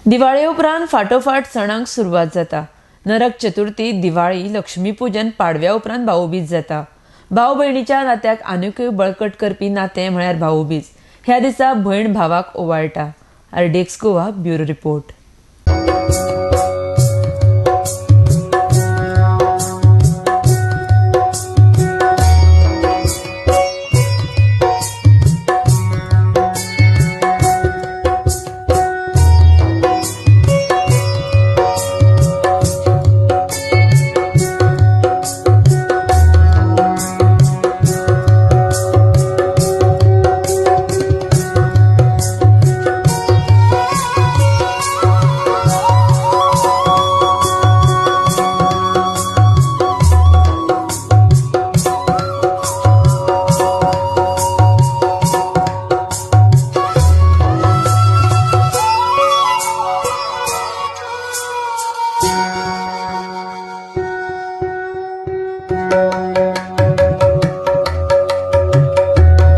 दिवाळे उपरांत फाटोफाट सणांक सुरवात जाता. नरक चतुर्थी, दिवाळी, लक्ष्मीपूजन, पाडव्या उपरांत भाऊबीज जाता. भाव भयणीच्या नात्याक आनिकूय बळकट करपी नातें म्हळ्यार भाऊबीज. ह्या दिसा भयण भावाक ओवाळटा. RDX Goa, bureau report.